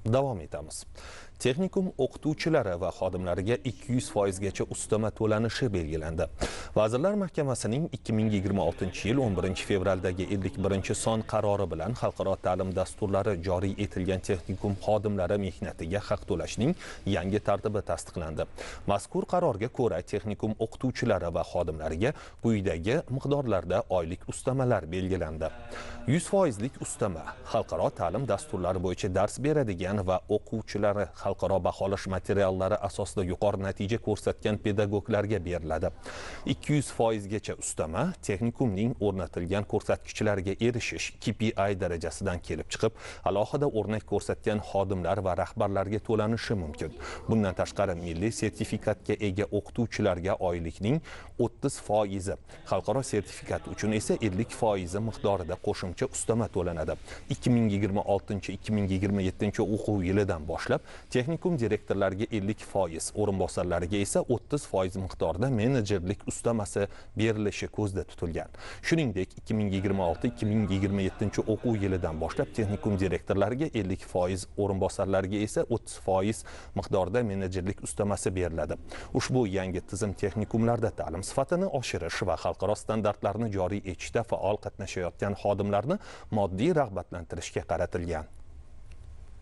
Davom etamiz. Texnikum o'qituvchilari va xodimlariga 200% gacha ustama to'lanishi belgilandi. Vazirlar Mahkamasining 2026-yil 11-fevraldagi 51-son qarori bilan xalqaro ta'lim dasturlari joriy etilgan texnikum xodimlari mehnatiga haq to'lashning yangi tartibi tasdiqlandi. Mazkur qarorga ko'ra texnikum o'qituvchilari va xodimlariga quyidagi miqdorlarda oylik ustamalar belgilandi. 100% lik ustama xalqaro ta'lim dasturlari bo'yicha dars beradigan va o'quvchilari xalqaro baholash materiallari asosida yuqori natija ko'rsatgan pedagoglarga beriladi. 200% gacha ustama texnikumning o'rnatilgan ko'rsatkichlariga erishish KPI darajasidan kelib chiqib, alohida o'rnak ko'rsatgan xodimlar va rahbarlarga to'lanishi mumkin. Bundan tashqari milliy sertifikatga ega o'qituvchilarga oylikning 30%, xalqaro sertifikat uchun esa 50% miqdorida qo'shimcha ustama to'lanadi. 2026-2027 o'quv yilidan boshlab texnikum direktorlariga 50%, o'rinbosarlariga esa 30% miqdorida menejerlik ustamasi berilishi ko'zda tutilgan. Shuningdek, 2026-2027 o'quv yilidan boshlab texnikum direktorlariga 50%, o'rinbosarlariga esa 30% miqdorida menejerlik ustamasi beriladi. Ushbu yangi tizim texnikumlarda ta'lim sifatini oshirish va xalqaro standartlarni joriy etishda faol qatnashayotgan xodimlarni moddiy rag'batlantirishga qaratilgan.